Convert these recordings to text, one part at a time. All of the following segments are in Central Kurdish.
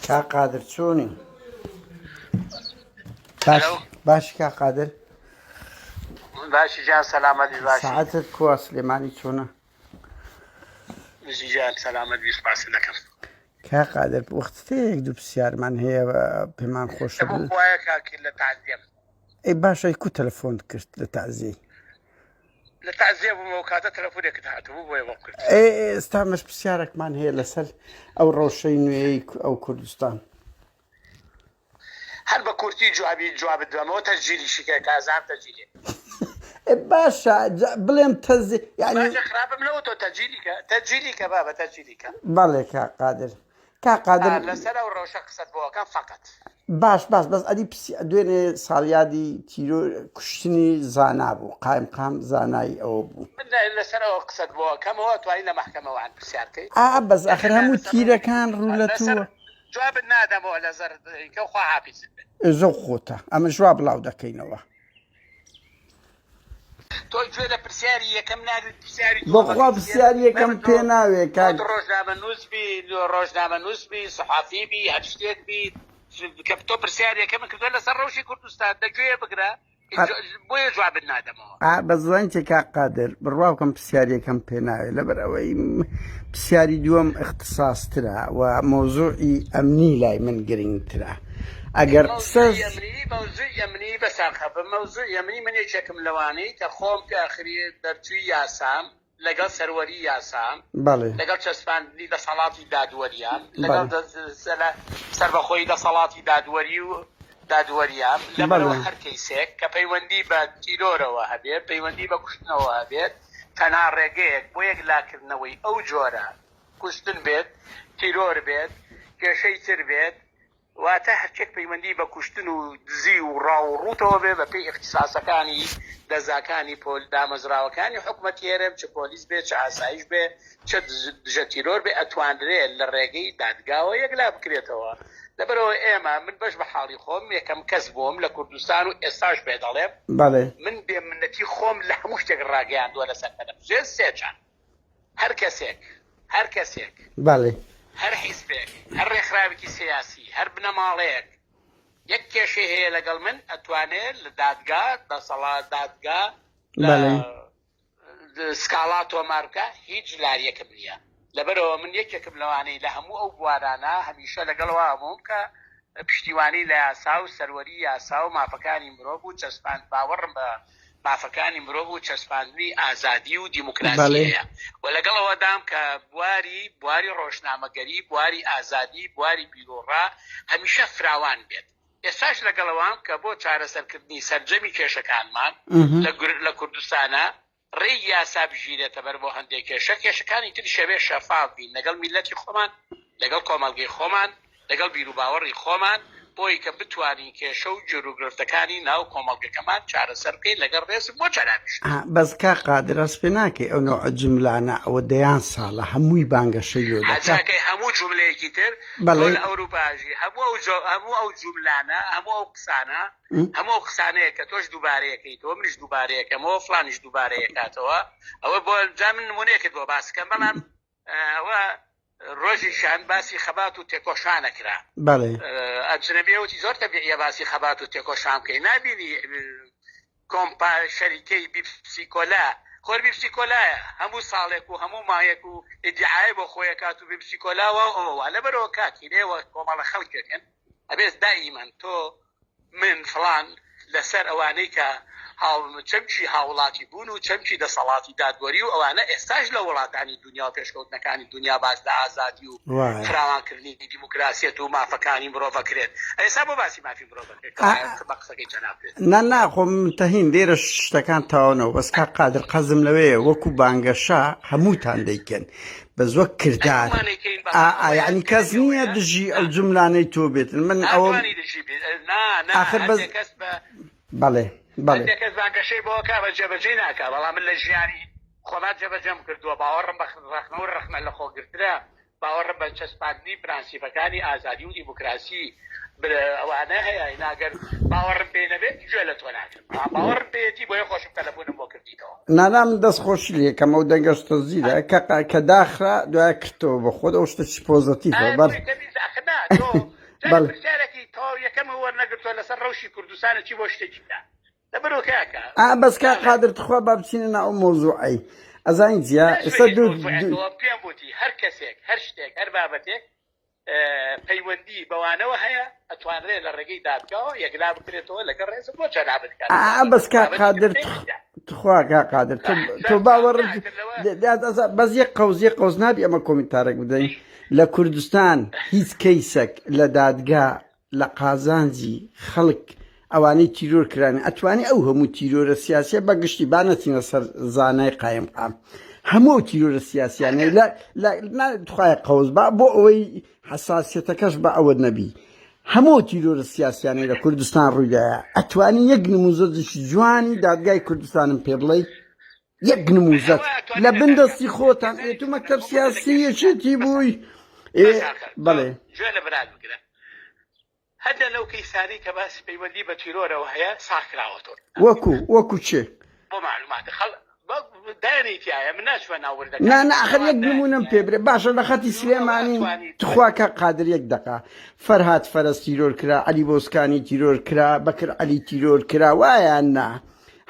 کاک قادر چۆنی؟ باش باشی کاک قادر باشی جان سەلامەت بی باشی ساعتت کوا سلێمانی چۆنە؟ بژی جان سەلامەت بی سپاست دەکەم. کاک قادر وەختت هەیە یەک دوو پرسیارمان هەیە پێمان خۆشە بۆ خوایە کاک لە تەعزیەم. ئەی باشە کو تەلەفۆنت کرد لە تەعزیەی؟ لە تەعزیە بووم ئەو کاتە تەلەفۆنێکت هاتبوو بۆیە بۆم کرد. ئێ ئێستا مەش پرسیارێکمان هەیە لەسەر ئەو ڕەوشەی نوێی ئەو کوردستان. هەر بە کورتی جوابی جوابت دەمەوە تەسجیلیشی کە کە ئەزانم تەسجیلێ. ئێ باشە جا بڵێم تەز یعنی باشە خراپم لەوە تۆ تەسجیلی کە تەسجیلی کە بابە تەسجیلی کە. بەڵێ کاک قادر کاک قادر ئا لەسەر ئەو ڕەوشە قسەت بۆ ئەکەم فەقەت. باش باش بەس ئەدی پرسی دوێنێ ساڵیادی تیرۆر کوشتنی زانا بوو قایمقام زانای ئەوە بوو. من لەسەر ئەوە قسەت بۆ ئەکەمەوە ئەتوانی لە مەحکەمەوە عەن پرسیار کەی. ئا بەس ئەخر هەموو تیرەکان ڕوو لە لەسەر تۆ. جوابت نادەمەوە لەسەر کە خوا حافیزت بێت. زۆ خۆتە ئەمەش وا بڵاو دەکەینەوە. تۆ گوێ لە پرسیاری یەکەم ناگریت پرسیاری بەخوا دووەم ئەکەی پرسیاری یەکەم مەمن تۆ پێ ناوێ کاک. تۆ ڕۆژنامەنووس بی ڕۆژنامەنووس بی سەحافی بی هەر شتێک بی کە تۆ پرسیاری یەکەمت کردووە لەسەر ڕەوشی کوردستان دە گوێ بگرە بۆیە جوابت نادەمەوە. ئا بەس زانی چیە کاک قادر بڕوا بکەم پرسیاری یەکەم پێ ناوێ لەبەر ئەوەی پرسیاری دووەم اختصاصترە و مەوزوعی ئەمنی لای من گرنگترە ئەگەر قسەش مەوزوعی ئەمنی مەوزوعی ئەمنی بەساخە بە مەوزوعی ئەمنی من یەکێکم لەوانەی کە خۆم کە ئەخری دەرچووی یاسام لەگەڵ سەروەری یاسام بەڵێ لەگەڵ چەسپاندنی دەسەڵاتی دادوەریام لەگەڵ بەڵێ سەربەخۆیی دەسەڵاتی دادوەری و دادوەریام لەبەرەوە بەڵێ هەر کەیسێک کە پەیوەندی بە تیرۆرەوە هەبێت پەیوەندی بە کوشتنەوە هەبێت تەنها ڕێگەیەک بۆ یەکلاکردنەوەی ئەو جۆرە کوشتن بێت، تیرۆر بێت، کێشەی تر بێت، واتە هەرچیەک پەیوەندی بە کوشتن و دزی و ڕاو و ڕووتەوە بێت بەپێی ئیختیساسەکانی دەزگاکانی پۆل دامەزراوەکانی حکومەتی هەرێم چ پۆلیس بێت چ ئاسایش بێت چ دژە تیرۆر بێت ئەتوانرێت لە ڕێگەی دادگاوە یەکلا بکرێتەوە لەبەرئەوە ئێمە من بەش بە حاڵی خۆم یەکەم کەس بووم لە کوردستان و ئێستاش پێ دەڵێم بەڵێ. من بێ منەتی خۆم لە هەموو شتێک ڕاگەیاندووە لەسەر تەلەفزیۆن سێ جار. هەر کەسێک، هەر کەسێک، بەڵێ. هەر حیزبێک، هەر ڕێکخراوێکی سیاسی، هەر بنەماڵەیەک یەک کێشەی هەیە لەگەڵ من ئەتوانێ لە دادگا دەسەڵات دادگا لە بەڵێ. سکاڵا تۆمار بکا هیچ لاریەکم نییە لەبەرئەوە من یەکێکم لەوانەی لە هەموو ئەو بوارانە هەمیشە لەگەڵ وا بووم کە پشتیوانی لە یاسا و سەروەری یاسا و مافەکانی مرۆڤ و چەسپاند باوەڕم بە مافەکانی مرۆڤ و چەسپاندنی ئازادی و دیموکراسی بەڵێ. هەیە و لەگەڵ ئەوەدام کە بواری بواری ڕۆژنامەگەری، بواری ئازادی، بواری بیروڕا هەمیشە فراوان بێت. ئێستاش لەگەڵ ئەوام کە بۆ چارەسەرکردنی سەرجەمی کێشەکانمان لە لە کوردستانا ڕێی یاسا بگیرێتە بەر بۆ هەندێک کێشە، کێشەکانی تریش ئەبێ شەفاف بین لەگەڵ میللەتی خۆمان، لەگەڵ کۆمەڵگەی خۆمان، لەگەڵ بیروباوەڕی خۆمان بۆی کە بتوانین کێشە و گیروگرفتەکانی ناو کۆمەڵگەکەمان چارەسەر بکەین لەگەڵ ڕێزم بۆ جەنابیشت. بەس کاک قادر هەست پێ ناکەی ئەو نەوعە جوملانە ئەوە دەیان ساڵە هەمووی بانگەشەی لۆ دەکا. حەزەکەی هەموو جوملەیەکی تر تۆ بەڵێ. لە ئەوروپا ئەژی هەموو ئەو جۆ هەموو ئەو جوملانە هەموو ئەو قسانە هەموو ئەو قسانەیە کە تۆش دووبارەیەکەیتەوە منیش دووبارەیەکەمەوە فڵانیش دووبارەیەکاتەوە ئەوە بۆ جا من نمونەیەکت بۆ باس کەم بەڵام ئەوە ڕۆژێکیان باسی خەبات و تێکۆشان ئەکرا. بەڵێ. ئەجنەبیە وتی زۆر تەبیعیە باسی خەبات و تێکۆشان بکەی نابینی کۆمپا شەریکەی بیپسی کۆلا خۆر بیپسی کۆلایە هەموو ساڵێک و هەموو مانگێک و ئیدیعای بۆ خۆی ئەکات و بیپسی کۆلا وا و ئەوە وا لەبەرەوە کاکی ئێوە کۆمەڵە خەڵکێکن ئەبێت دائیمەن تۆ من فڵان لەسەر ئەوانەی کە چەمکی هاوڵاتی بوون و چەمکی دەسەڵاتی دادوەری و ئەوانە ئێستاش لە وڵاتانی دونیا و پێشکەوتنەکانی دونیا باس لە ئازادی و فراوانکردنی دیموکراسیەت و مافەکانی مرۆڤ ئەکرێت ئێستا بۆ باسی مافی مرۆڤ ئەکرێت کە بە قسەکەی جەناب بێت. نا نا خۆ منتەهین لێرە شتەکان تەواو نەبوو بەس کاک قادر قەزم لەوەیە وەکو بانگەشە هەمووتان دەیکەن بەس وەک کردار ئا یعنی کەس نییە دژی ئەو جوملانەی تۆ بێتن من ئەوە ئاخر بەس بەڵێ بەڵێ کەس بانگەشەی بۆ کا بە جێبەجێی ناکا بەڵام من لە ژیانی خۆما جێبەجێم کردووە باوەڕم بە ڕەخنە و ڕەخنە لە خۆگرتنە باوەڕم بە چەسپاندنی پرەنسیپەکانی ئازادی و دیموکراسی ئەوانە هەیە ئینا گەر باوەڕم پێی نەبێت گوێ لە تۆ ناگرم بەڵام باوەڕم پێیەتی بۆیە خۆشم تەلەفونم بۆ کردیتەوە. نانا من دەست خۆشی لێکەم ئەو دەنگەش تەزیرە کە کە داخرا دوای کردەوە بە خۆت ئەو شتە چی پۆزەتیفە ئایا بەر بۆیە کەمیز ئەخ نا تۆ. بەڵێ. پرسیارێکی تەواو یەکەم وەرنەگرتووە لەسەر ڕەوشی کوردستان و چی بۆ شتێکی دا لەبەرەوە کاکە ئا بەس کاک قادر تخوا با بچینە ناو ئەو مەوزوعەی ئەزانی چیە ناچمە ئێستا هیچ دوو مەوزوعێکەوە پێم وتی هەر کەسێک هەر شتێک هەر بابەتێک پەیوەندی بەوانەوە هەیە ئەتوانرێت لە ڕێگەی دادگاوە یەکلا بکرێتەوە لەگەڵ ڕێزم بۆ جەنابت کاک ئا قادر بەس کاک بابەتی قادر تر پێ نییە. تخوا کاک قادر تۆ تۆ باوەڕ بەس یەک قەوز یەک قەوز نابی ئەمە کۆمنتارێک بدەین لە کوردستان هیچ کەیسەک لە دادگا لە قازانجی خەڵک ئەوانەی تیرۆر کران ئەتوانی ئەو هەموو تیرۆرە سیاسیە بە گشتی با نەچینە سەر زانای قایمقام هەموو ئەو تیرۆرە سیاسیانەی لە لە خوایە قەوز با بۆ ئەوەی حەساسیەتەکەش بە ئەوە نەبی هەموو تیرۆرە سیاسیانەی لە کوردستان ڕوویدایە ئەتوانی یەک نموزەجێکی جوانی دادگای کوردستانم پێ بڵێی یەک نموزەج لە بن دەستی خۆتان ئێ تو مەکتەب سیاسی یەکێتی بووی ئێ بەڵێ. گوێ لە برات بگرە هەندێ لەو کەیسانەی کە باسی پەیوەندی بە تیرۆرەوە هەیە ساغ کراوەتەوە. وەکو وەکو چێ؟ بۆ معلومات خەڵ دایانی تایە من ناچمە ناو وردەکاری نا نا ئەخر ئەوان یەک دایانی نمونەم تایە پێ برێ باشە لە خەتی ئەوە سلێمانی ئەتوانیت تخوا کاک قادر یەک دەقە فەرهاد فەرەز تیرۆر کرا عەلی بۆسکانی تیرۆر کرا بەکر عەلی تیرۆر کرا وایە یان نا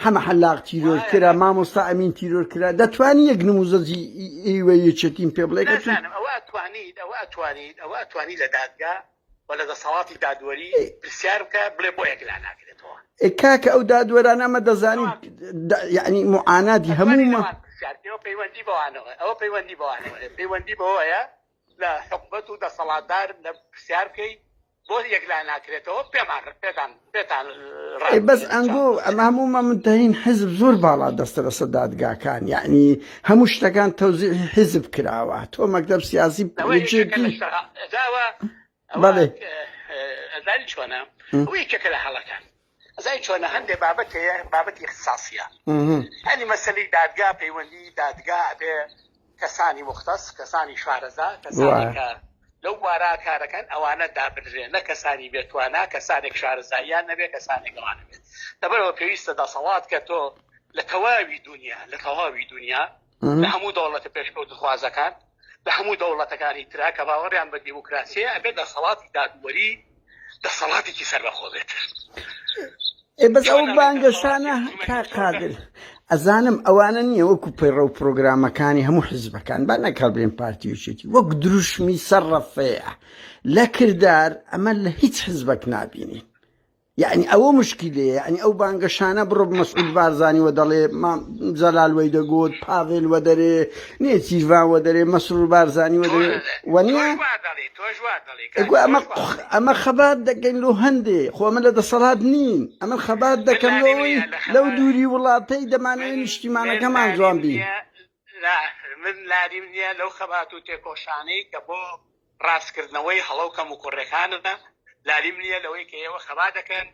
حەمە حەلاق تیرۆر کرا مامۆستا ئەمین تیرۆر کرا دەتوانی یەک نموزەجی ئیوە یەکێتیم پێ بڵێ کە تو نازانم ئەوە ئەتوانیت ئەوە ئەتوانیت ئەوە ئەتوانی لە دادگا و لە دەسەڵاتی دادوەری پرسیار بکە بڵێ بۆ یەکلا ناکرێتەوە. ئێ کاکە ئەو دادوەرانە ئەمە دەزانی یعنی معاناتی ئەتوانی هەموومە لەوان پرسیار بکەی ئەوە پەیوەندی بەوانەوە ئەوە پەیوەندی بەوانەوە پەیوەندی بەوەیە لە حکومەت و دەسەڵاتدار لە پرسیار بکەی بۆ یەکلا ناکرێتەوە پێمان پێتان پێتان ئەی بەس ئەنگۆ ئەمە هەموومان منتەهین حزب زۆر باڵا دەستە لەسەر دادگاکان یعنی هەموو شتەکان تەوزیعی حزب کراوە تۆ مەکتەب سیاسی یەکێتی بەڵێ ئەزانی چۆنە ئەوە یەکێکە لە هەڵەکان ئەزانی چۆنە هەندێ بابەت هەیە بابەتی اختصاصیە هەنی مەسەلەی دادگا پەیوەندی دادگا ئەبێ کەسانی مختص کەسانی شارەزا کەسانی کە لەو بوارە کارەکەن ئەوانە دابنرێن نە کەسانی بێتوانا کەسانێک شارەزاییان نەبێ کەسانێک ئەوانە بێت لەبەرەوە پێویستە دەسەڵات کە تۆ لە تەواوی دنیا لە تەواوی دنیا لە هەموو دەوڵەتە پێشکەوتخوازەکان لە هەموو دەوڵەتەکانی ترا کە باوەڕیان بە دیموکراسیە ئەبێت دەسەڵاتی دادوەری دەسەڵاتێکی سەربەخۆ بێت. ئێ بەس ئەو بانگەشانە کاک قادر ئەزانم ئەوانە نییە وەکو پەیڕەو پرۆگرامەکانی هەموو حزبەکان با نەک هەڵبرێن پارتی و یەکێتی وەک دروشمی سەر ڕەفەیە لە کردار ئەمە لە هیچ حزبەک نابینین یعنی ئەوە مشکلەیە یعنی ئەو بانگەشانە بڕۆ مەسعود بارزانی وە دەڵێ مام جەلال وەی دەگوت پاڤێل وە دەرێ نێچیرڤان وە دەرێ مەسرور بارزانی وە دەرێ وەنیە ئەگو ئەمە ئەمە خەبات دەکەین لۆ هەندێ خۆ ئەمە لە دەسەڵات نین ئەمە خەبات دەکەم لەوەی لەو دووری وڵاتەی دەمانەوێت نیشتیمانەکەمان جوان بی من لاریم نییە لەو خەبات و تێکۆشانەی کە بۆ ڕاستکردنەوەی هەڵە و کەموکوڕیەکانە، لاریم نییە لەوەی کە ئێوە خەبات دەکەن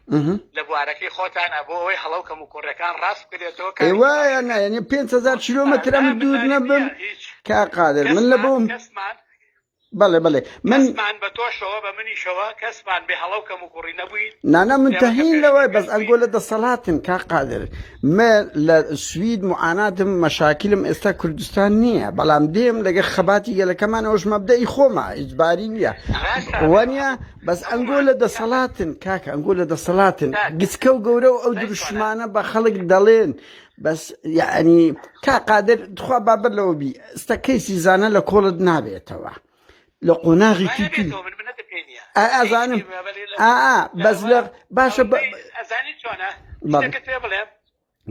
لە بوارەکەی خۆتانا بۆ ئەوەی هەڵە و کەموکوڕیەکان ڕاست بکرێتەوە ئێ کارێکی وایە باشە نا کە یعنی 5000 کیلۆمەتر نا ئەمن من دوور لاریم نەبم نییە هیچ کاک قادر من لە کەسمان بۆم کەسمان بەڵێ بەڵێ من کەسمان بە تۆشەوە بە منیشەوە کەسمان بێ هەڵە و کەموکوڕی نەبووین نانا من ئێمە کە تەهین لەوەی پێشمەرگەش بەس ئەنگۆ بووین لە دەسەڵاتن کاک قادر مە لە سوید معاناتم مەشاکلم ئێستا کوردستان نییە بەڵام دێم لەگە خەباتی گەلەکەمان ئەوش مەبدەئی خۆمە ئیجباری نییە ڕاستە وانە بەس ئەنگۆ هەموومان لە کاکە دەسەڵاتن کاکە ئەنگۆ لە دەسەڵاتن کاکە گچکە و گەورە و ئەو زای چۆنە دروشمانە بە خەڵک دەڵێن بەس یعنی کا قادر تخوا بابەر لەوە بی ئێستا کەیسی زانە لە کۆڵت نابێتەوە لە قۆناغی وایە توی توی بێتەوە من منەتم پێ نییە ئا هیچ ئازانم بەڵێ لە ئا ئا بەس لەوە لە باشە بە ئەوەندەی ئەزانی چۆنە بەڵێ شتێکت پێ بڵێم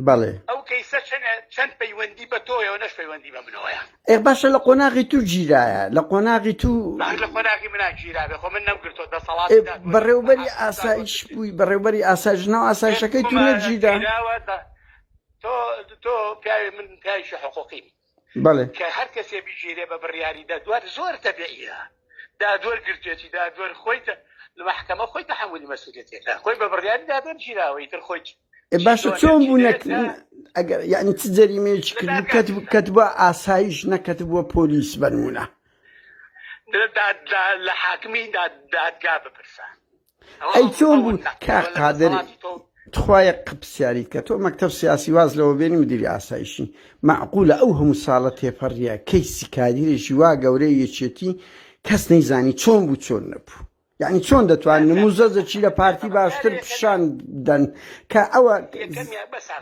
بەڵێ ئەو کەیسە چەنە چەند پەیوەندی بە تۆیەوە نەش پەیوەندی بە منەوەیە. ئێ باشە لە قۆناغی تو گیرایە لە قۆناغی تو هەر لە قۆناغی منا گیرابێ خۆ من نەمگرتۆ ئێ دەسەڵاتی دادوەری بەڕێوبەری حاکم ئاسایش دادوەر بووی بەڕێوبەری ئاسایش ناو ئاسایشەکەی تو نەگیرا گیراوە تۆ تۆ پیاوی من پیاویشی حقوقیم بەڵێ. کە هەر کەسێ بگیرێ بە بڕیاری دادوەر زۆر تەبیعیە دادوەر گرتوێتی دادوەر خۆی لە مەحکەمە خۆی تەحەمولی مەسئولیەتەکە خۆی بە بڕیاری دادوەر گیراوە ئیتر خۆی ئێ باشە چۆن بوو نەک ئەگەر یعنی چ جەریمەیەکی لە کرد دادگا کەت کەتبووە ئاسایش نەکەتبووە پۆلیس بەنمونە لە حاکمی دادگا بپرسە ئەی چۆن بوو کاک قادر تخوا یەک پرسیاریت کە تۆ مەکتەب سیاسی واز لەوە بێنی مدیری ئاسایشی مەعقولە ئەو هەموو ساڵە تێپەڕیە کەیسی کادیرێکی وا گەورەی یەکێتی کەس نەیزانی چۆن بوو چۆن نەبوو. یعنی چۆن دەتوان نموزەزەکی لە پارتی باشتر پیشان بدەن کە ئەوە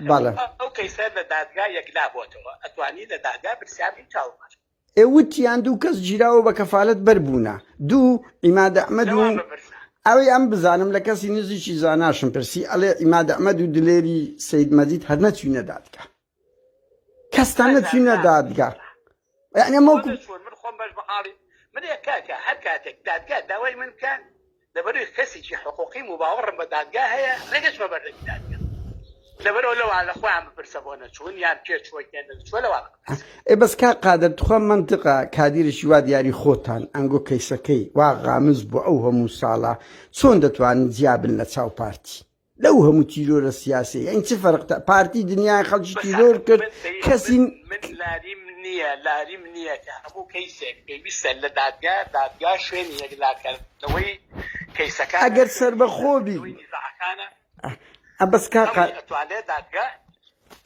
بەڵێ ئەو کەیسە لە دادگا یەکلا بۆتەوە ئەتوانی لە دادگا پرسیاری چاوەڕوان ئێ وتیان دوو کەس گیراوە بە کەفالەت بەربوونە دوو عیماد ئەحمەد و ئەوەی ئەم بزانم لە کەسی نزیکی زاناشم پرسی ئەڵێ عیماد ئەحمەد و دلێری سید مەجید هەر نەچوینە دادگا کەستان نەچوینە دادگا یعنی ئەمە من خۆم بەش بەحاڵی من کاکە هەر کاتێک دادگا داوای من بکە لەبەروی کەسێکی حقوقیم و باوەڕم بە دادگا هەیە ڕێگەچمە بەردەمی دادگا لەبەرەوە لەوان لە خۆیان بپرسە بۆ نەچوون یان کێ چووە کێ نەچووە لەوان بپرسە. ئێ بەس کاک قادر تخوا مەنتقە کادیرێکی وا دیاری خۆتان ئەنگۆ کەیسەکەی وا غامز بوە ئەو هەموو ساڵە چۆن دەتوانن جیا بن لە چاو پارتی لەو هەموو تیرۆرە سیاسیە یانی چ فەرق تا پارتی دنیای خەڵکی تیرۆر کرد کەسی من لاریم نییە لاریم نییە کە هەموو کەیسێک پێویستە لە دادگا دادگا شوێنی یەکلاکردنەوەی کەیسەکانە ئەگەر سەربەخۆ بی نیزاعەکانە ئە بەس کا قا ئەتوانێت دادگا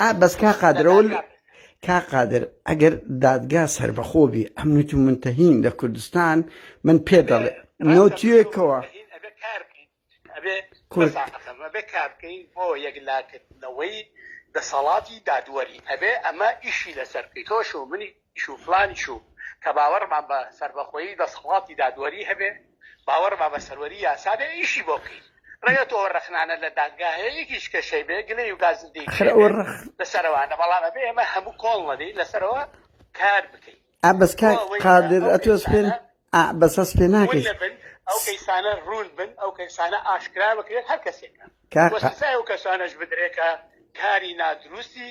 ئا بەس کا قادر ئەوە کا قادر ئەگەر دادگا سەربەخۆ بی ئەمنوت و منتەهین لە کوردستان من پێ دەڵێ نۆتیەکەوە ئەبێ کار بکەین ئەبێ کورد ئەبێ کار بکەین بۆ یەکلاکردنەوەی دەسەڵاتی دادوەری ئەبێ ئەمە ئیشی لەسەر بکەی تۆش و منیش و فلانیش و کە باوەڕمان بە سەربەخۆیی دەسەڵاتی دادوەری هەبێ باوەڕمان بە سەروەری یاسا بێ ئیشی بۆ بکەین ڕێگە تۆ ڕەخنانە لە دادگا هەیە یەکیش کەشەی بێ گلەی و گازندەی ئەخر ئەوە ڕەخ لەسەرەوانە بەڵام ئەبێ ئێمە هەموو کۆڵ نەدەین لەسەرەوە کار بکەین ئا بەس کاک قادر ئەتۆ پێ ئا بەس هەست پێ ناکەی ئەو کەیسانە ڕوون بن ئەو کەیسانە ئاشکرا بکرێت هەر کەسێکە سزای ئەو کەسانەش بدرێت کە کاری نادروستی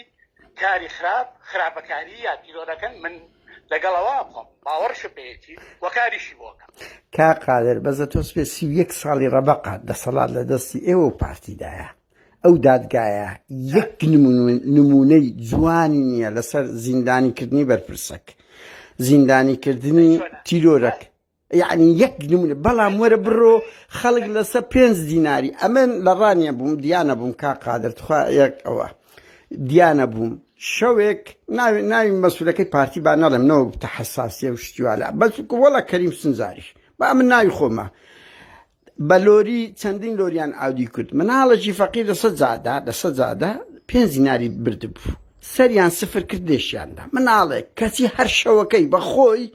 کاری خراپ خراپەکاری یا تیرۆرەکەن من لەگەڵەوە خۆم باوەڕشم پێیەتی و کاریشی بۆکەم. کاک قادر بەس ئەتۆ سپێ 31 ساڵی ڕەبەقە دەسەڵات لە دەستی ئێوە و پارتیدایە ئەو دادگایە یەک نمونەی جوانی نییە لەسەر زیندانیکردنی بەرپرسەک زیندانیکردنی تیرۆرەک یعنی یەک نمونە بەڵام وەرە بڕۆ خەڵک لەسەر پێنج دیناری ئەمن لە ڕانیە بووم دیانە بووم کا قادر تخوا یەک ئەوە دیانە بووم شەوێک ناوی ناوی مەسولەکەی پارتی با نەڵێم نەوە بتە حساسیە و شتیوالە بەس وەڵا کەریم سنجاریش با من ناوی خۆمە بە لۆری چەندین لۆریان ئاودی کرد مناڵێکی فەقیر لەسەر جادە لەسەر جادە پێنج دیناری بردبوو سەریان سفر کرد لێشیاندا مناڵێک کەچی هەر شەوەکەی بە خۆی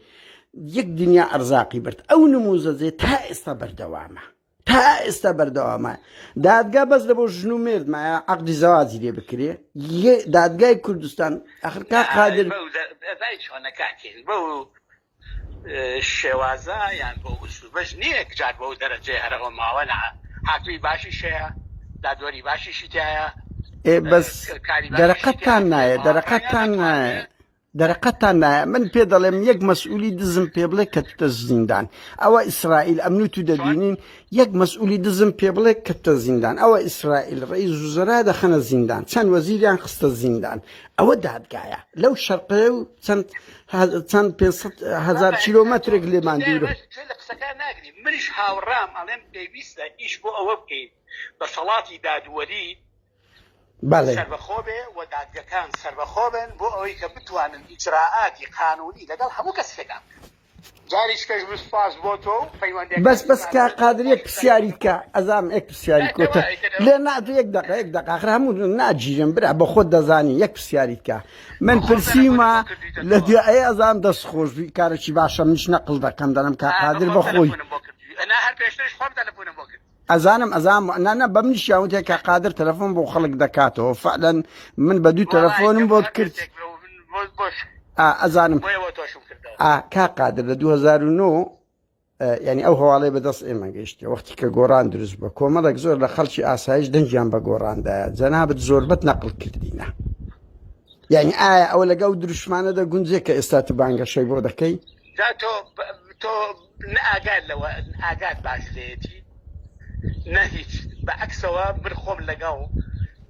یەک دنیا ئەرزاقی برد ئەو نموزەجێ تا ئێستا بەردەوامە تا ئێستا بەردەوامە دادگا بەس لە بۆ ژن و مێرد مایە عقدی زەواجی لێ بکرێ دادگای کوردستان ئەخر کا قادر چۆنە کاکێن بەو شێوازە یان بەو ئوسلوبەش نییە جار بەو دەرەجەی هەرەوە ماوە نا حاکمی باشیش هەیە دادوەری باشیشی تایە ئێ بەس دەرەقەتان نایە دەرەقەتان نایە دەرەقەتان نایە من پێ دەڵێم یەک مەسئولی دزم پێ بڵێ کە زیندان ئەوە ئیسرائیل ئەمن و تو دەبینین یەک مەسئولی دزم پێ بڵێ کەتە زیندان ئەوە ئیسرائیل ڕئیس وزەرا دەخەنە زیندان چەند وەزیریان خستە زیندان ئەوە دادگایە لەو شەرقەیە و چەند چەند 500 هزار کیلۆمەترێک لێمان دوورە لە قسەکان ناگری منیش هاوڕام ئەڵێم پێویستە ئیش بۆ ئەوە بکەین دەسەڵاتی دادوەری بەڵێ. سەربەخۆ بێ و دادگەکان سەربەخۆ بن بۆ ئەوەی کە بتوانن ئیجرائاتی قانوونی لەگەڵ هەموو کەسێکا بکەن. جاریش کەش بوو سوپاس بۆ تۆ و پەیوەندیەکانی بەس بەس کاک قادر یەک پرسیاری تکا ئەزام یەک پرسیاری کۆتە لێ نا تۆ یەک دەقە یەک دەقە ئاخر هەموو ناگیرم برا بە خۆت دەزانی یەک پرسیاری تکا من پرسیمە لە دوێ ئەی ئەزام دەست خۆش بی کارێکی باشە منیش نەقڵ دەکەم دەڵێم کاک قادر بە خۆی نا هەر پێشتریش خۆم تەلەفۆنم بۆ کرد ئەزانم ئەزانم نا نا بە منیشیان وتێ کە قادر تەلەفۆن بۆ خەڵک دەکاتەوە فعلەن من بە دوو تەلەفۆنم بۆت کرد ئەزانم کا قادر لە 2009 یعنی ئەو هەواڵەی بەدەست ئێمە گەیشتە وەختی کە گۆڕان دروست بە کۆمەڵێک زۆر لە خەڵکی ئاسایش دەنگیان بە گۆڕاندایە جەنابت زۆربەت نەقل کردینە یعنی ئایا ئەوە لەگەڵ دروشمانە دەگونجێ کە ئێستا تو بانگەشەی بۆ دەکەی تۆ تۆ نە ئاگات لەوە ئاگات باش لێیەتی نە هیچ بە عەکسەوە من خۆم لەگەڵ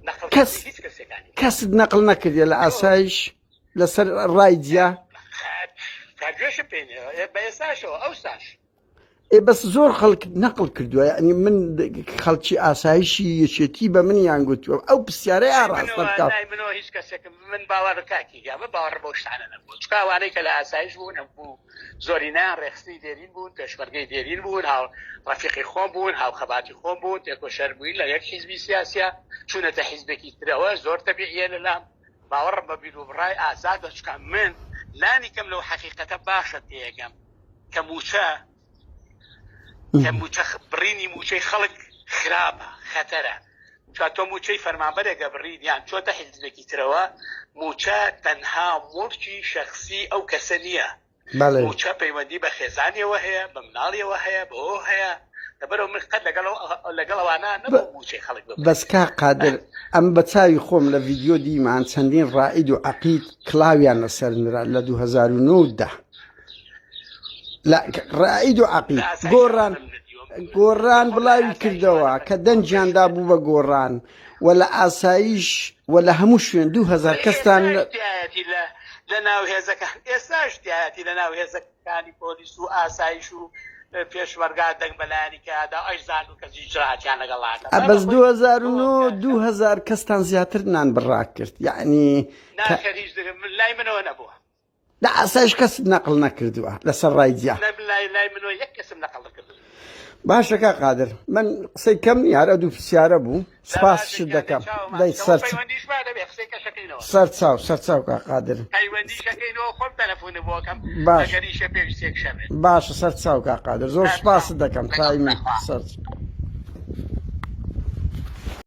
نەقڵ کەس هیچ کەسێکانی کەست نەقل نەکردیە لە ئاسایش لەسەر ڕای جیا تا گوێشم پێ نییە بە ئێستاشەوە ئەوساش. ئێ بەس زۆر خەڵک نەقل کردووە یعنی من خەڵکی ئاسایشی یەکێتی بە منیان گوتووە ئەو پرسیارەی ئاڕاستە بکە. لای منەوە هیچ کەسێکم من باوەڕ کاکی گیان من باوەڕ بەو شتانە نەبوو چونکە ئەوانەی کە لە ئاسایش بوون هەموو زۆرینەیان ڕێکخستنی دێرین بوون پێشمەرگەی دێرین بوون هاو ڕەفیقی خۆم بوون هاو خەباتی خۆم بوون تێکۆشەر بووین لە یەک حیزبی سیاسیە چوونەتە حیزبێکی ترەوە زۆر تەبیعیە لەلام باوەڕم بە بیروبڕای ئازادە چونکە من لانی کەم لەو حەقیقەتە باشە تێگەم کە مووچە کە مووچە بڕینی مووچەی خەڵک خراپە خەتەرە چا تۆ مووچەی فەرمانبەرێکە بڕین یان چۆتە حیزبێکی ترەوە مووچە تەنها موڵکی شەخسی ئەو کەسە نییە مووچە پەیوەندی بە خێزانیەوە هەیە بە مناڵیەوە هەیە بەوە هەیە لەبەرەوە من قەت لەگەڵ لەگەڵ ئەوانە نەبوو مووچەی خەڵک ببڕن. بەس کاک قادر ئەم بە چاوی خۆم لە ڤیدیۆ دیمان چەندین ڕائید و عەقید کڵاویان لەسەر نرا لە 2009 دا لە ڕائید و عەقید گۆڕان گۆڕان بڵاوی کردەوە کە دەنگیان دابوو بە گۆڕان و لە ئاسایش و لە هەموو شوێن 2000 کەستان لە ناو هێزەکان ئێستاش تایەتی لە ناو هێزەکانی پۆلیس و ئاسایش و پێشمەرگا دەنگ بەلایانی کەدا ئەیزان و کەسی جراتیان لەگەڵ بەس 2009 2000 کەستان زیاتر نان بڕا کرد یعنی لای منەوە نەبووە لە ئاسایش کەست نەقل نەکردووە لەسەر ڕای جیا باشە کاک قادر من قسەی کەم نییە هەر ئەو دوو پرسیارە بوو سپاسشت دەکەم دەی سەر سەر چاو سەر چاو کاک قادر باش باشە سەر چاو کاک قادر زۆر سپاست دەکەم تایمی سەر.